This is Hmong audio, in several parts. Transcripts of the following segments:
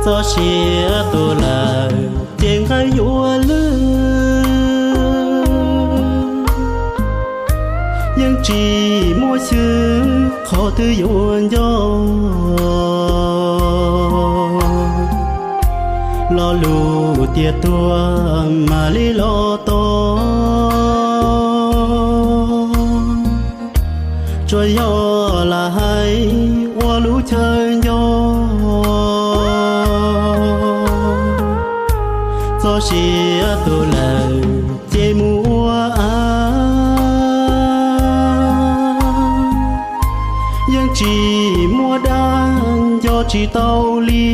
Txoj sia tu lawm ces nqaij yuav lwj, yeej tsis muaj xwb qhov twg yuav nco. Lo lus tias tuag mam li los tau, tsuas yog lam hais ua lub chaw nco. Txoj sia tu lawm ces mus ua av, yeej tsis muaj dab nco tsis tau li.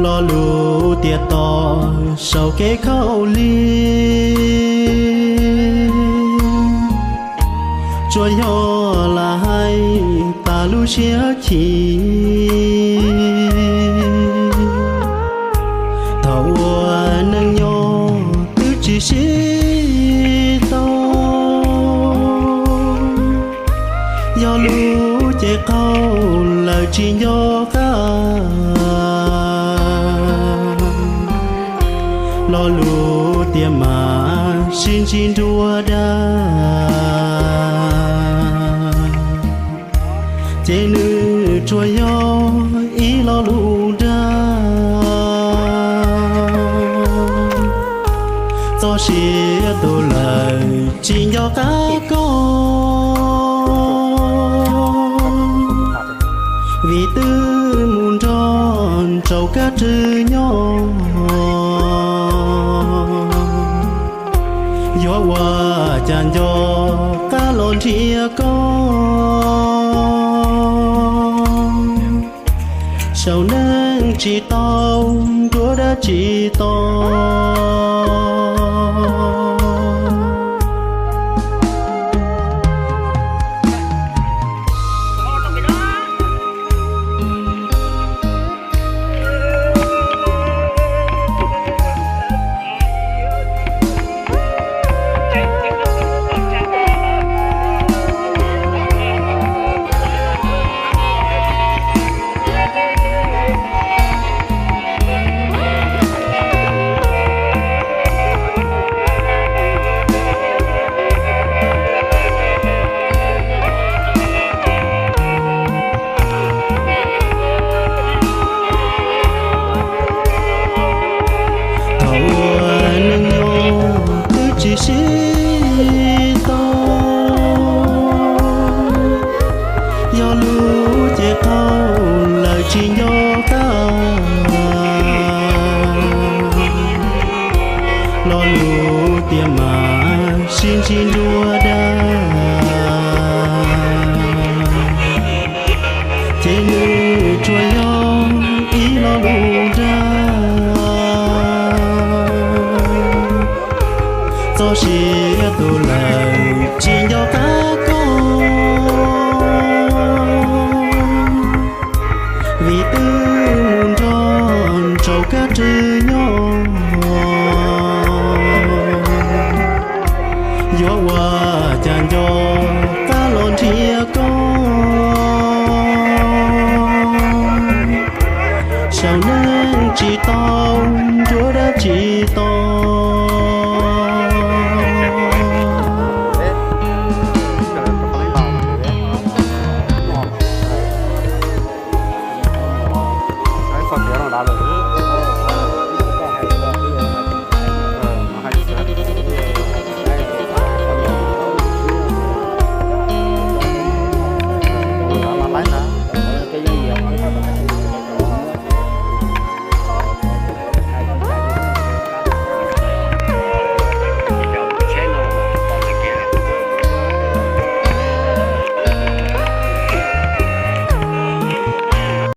Lo lus tias tos saum kev khaub lig, tsuas yog lam hais tas lub siab chim. Thaum ua neej nyob twb tsis sib tau, yog lub cev qaug lawm tsis nco qab. Lo lus tias mam sib ntsib nruab dag, ces nws tsuas yog ib lo lus dag. Txoj sia tu lawm tsis nco qab koj, vim twb mus nrog Ntsaum Kab Rwg nyob. Yuav ua cas nco qab los nrhiav koj, saum neej tsis tau nruab dab tsi to. Thaum ua neej nyob twb tsis sib tau, yog lub cev qaug lawm tsis nco qab. Lo lus tias mam sib ntsib nruab dag, ces nws tsuas yog ib lo lus dag. Txoj sia tu lawm tsis nco qab koj, vim twb mus nrog Ntsaum Kab Rwg nyob. Yuav ua cas nco qab los nrhiav koj, saum neej tsis tau